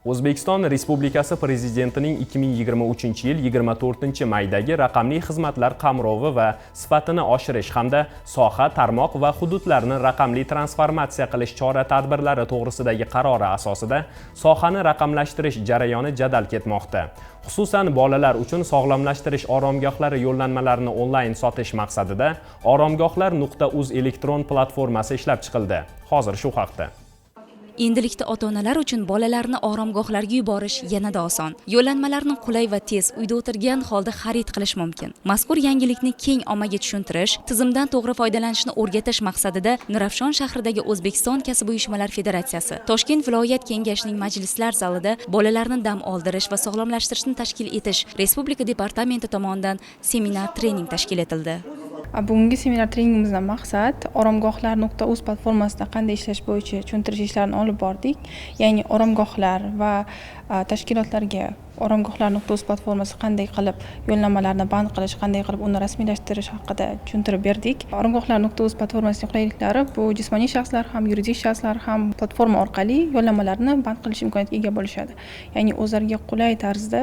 O'zbekiston Respublikasi Prezidentining 2023-yil 24-maydagi raqamli xizmatlar qamrovi va sifatini oshirish hamda soha, tarmoq va hududlarni raqamli transformatsiya qilish chora-tadbirlari to'g'risidagi qarori asosida sohani raqamlashtirish jarayoni jadal ketmoqda. Xususan, bolalar uchun sog'lomlashtirish oromgohlari yo'llanmalarini onlayn sotish maqsadida oromgohlar.uz elektron platformasi ishlab chiqildi. Hozir shu haqda. Endilikda ota-onalar uchun bolalarni oromgohlarga yuborish yanada oson. Yo'llanmalarni qulay va tez, uyda o'tirgan holda xarid qilish mumkin. Mazkur yangilikni keng ommaga tushuntirish, tizimdan to'g'ri foydalanishni o'rgatish maqsadida Nurafshon shahridagi O'zbekiston Kasaba uyushmalari federatsiyasi Toshkent viloyat kengashining majlislar zalida bolalarni dam oldirish va sog'lomlashtirishni tashkil etish Respublika departamenti tomonidan seminar trening tashkil etildi. Bugungi seminar treningimizdan maqsad oromgohlar.uz platformasida qanday ishlash bo'yicha tushuntirish ishlarini olib bordik. Ya'ni oromgohlar va tashkilotlarga oromgohlar.uz platformasi qanday qilib yo'llanmalarni band qilish, qanday qilib uni rasmiylashtirish haqida tushuntirib berdik. Oromgohlar.uz platformasining qulayliklari: bu jismoniy shaxslar ham, yuridik shaxslar ham platforma orqali yo'llanmalarni band qilish imkoniyatiga ega bo'lishadi. Ya'ni o'zlariga qulay tarzda,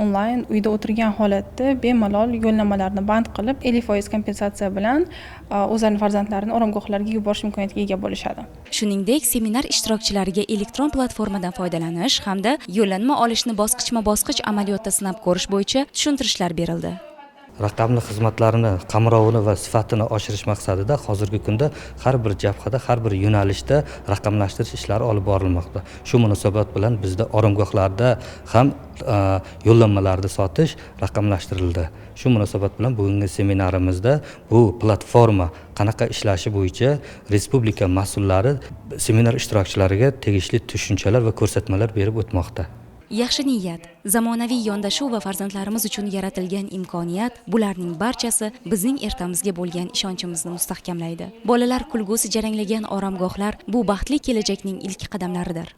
onlayn, uyda o'tirgan holatda bemalol yo'llanmalarni band qilib, 50% kompensatsiya bilan o'zlarini farzandlarini oromgohlarga yuborish imkoniyatiga ega bo'lishadi. Shuningdek, seminar ishtirokchilariga elektron platformadan foydalanish hamda yo'llanma olishni bosqichma bosqich amaliyotda sinab ko'rish bo'yicha tushuntirishlar berildi. Raqamli xizmatlarni qamrovini va sifatini oshirish maqsadida hozirgi kunda har bir jabhada, har bir yo'nalishda raqamlashtirish ishlari olib borilmoqda. Shu munosabat bilan bizda oromgohlarda ham yo'llanmalarni sotish raqamlashtirildi. Shu munosabat bilan bugungi seminarimizda bu platforma qanaqa ishlashi bo'yicha respublika mas'ullari seminar ishtirokchilariga tegishli tushunchalar va ko'rsatmalar berib o'tmoqda. Yaxshi niyat, zamonaviy yondashuv va farzandlarimiz uchun yaratilgan imkoniyat – bularning barchasi bizning ertamizga bo'lgan ishonchimizni mustahkamlaydi. Bolalar kulgusi jaranglagan oromgohlar – bu baxtli kelajakning ilk qadamlaridir.